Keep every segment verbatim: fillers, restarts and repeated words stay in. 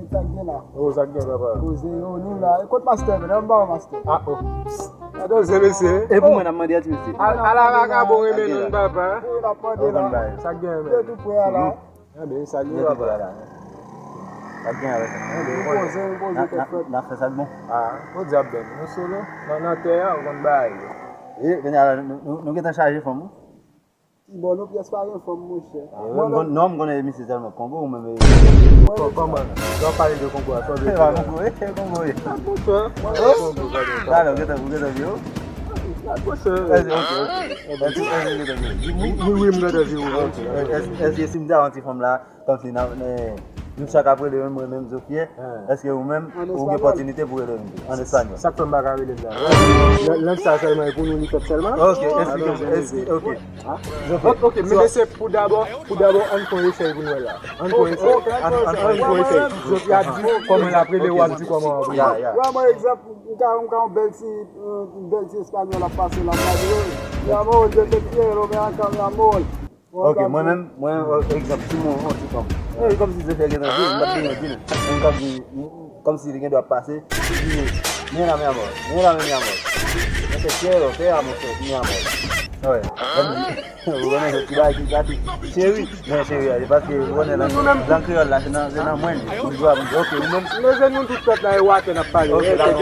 Sa k gen la? Oh, sa k gen, papa? Poze yo, nou la. E kot mastè, men, anba mastè. Ah, oh. Gade w, se mesye. E pou mwen, n ap mande a ti mesye. Al, al a vakabon renmen nou, papa. Wi, n ap mande la. Sa k gen, men? Yo tou prè a la. Anben, sa gen papa la. Sa gen avè sa. Anben, nou poze, nou poze tèt frèt. N ap fè sa k bon. Ah, bon dyab, ben. Nou solo. Nan, nan tè a, ou konn bagay yo. E, kounye a la, nou, nou, nou gentan chaje fanm, wi. Bon, nou pyès pa gen fanm, monchè. Non, m konnen misye sèlman Kongo, ou menm. Kòman? Lè w pale de Kongo a, sa w vle di la? Kongo, e, Kongo, e. Monchè, mwen Kongo, gade. Talè, ou gentan, ou gentan vye, wi. Monchè. Ok, ok. Wi, wi, m gentan vye, wi. Ok. Èske si m te a yon ti fanm la, kòmsi nan, nan, nou chak ap rele menm, mwen menm Zofie, èske ou menm, ou gen opòtinite pou rele m tou, an espanyòl? Sa k fè m pa ka rele l la? Lang sa sèlman, e pou nou li fèt sèlman? Ok, esplike m, esplike, ok. Ok, ok, men se pou dabò, pou dabò, ann fè yon esèy pou n wè la. Ann fè yon esèy. Ann, ann fè yon esèy. Zofie ap di kòman l ap rele w, w ap di kòman w ap rele. Ya, ya. Wè, mwen, egzanp, m ka, m ka yon bèl ti, yon bèl ti espanyòl ap pase la, m ka di, "Mi amor, yo te quiero, ven acá, mi amor." Ok, mwen menm, mwen, egzanp, si mwen, yon ti fanm. E, kòmsi se fè gentan di, m t ap di, di, men kòmsi, kòmsi li gen dwa ap pase, li di, "Mira, mi amor, mira, mi amor." Yo te quiero, te amo, mi amor. Wi. Ou konnen se ti bagay ki gate. Cheri. Men cheri a, se paske ou konnen nan, nan kreyòl la, se nan, se nan mwen li. Ou di, ok, ou menm. Leve nou tout pèp la, e watè n ap pale. Ok, dakò.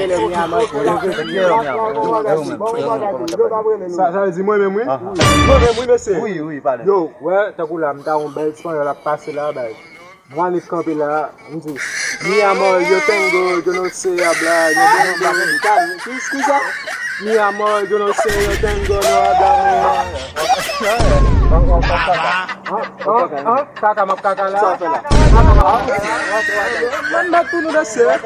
Sa, sa vle di mwen menm, wi? Mwen menm, wi, mesye. Wi, wi, pale. Yo, wè, tankou la, m ta yon bèl espanyòl ap pase la, bay. Mwen annik kanpe la, m di, "Mi amor, yo tengo, yo no sé hablar, yo no sé hablar." Ki, ki sa? "Mi amor, yo no sé, yo tengo, no hablamos." An, an, an, kaka, m ap kaka la. Sa w fè la? Mwen mèt pou nou mesye.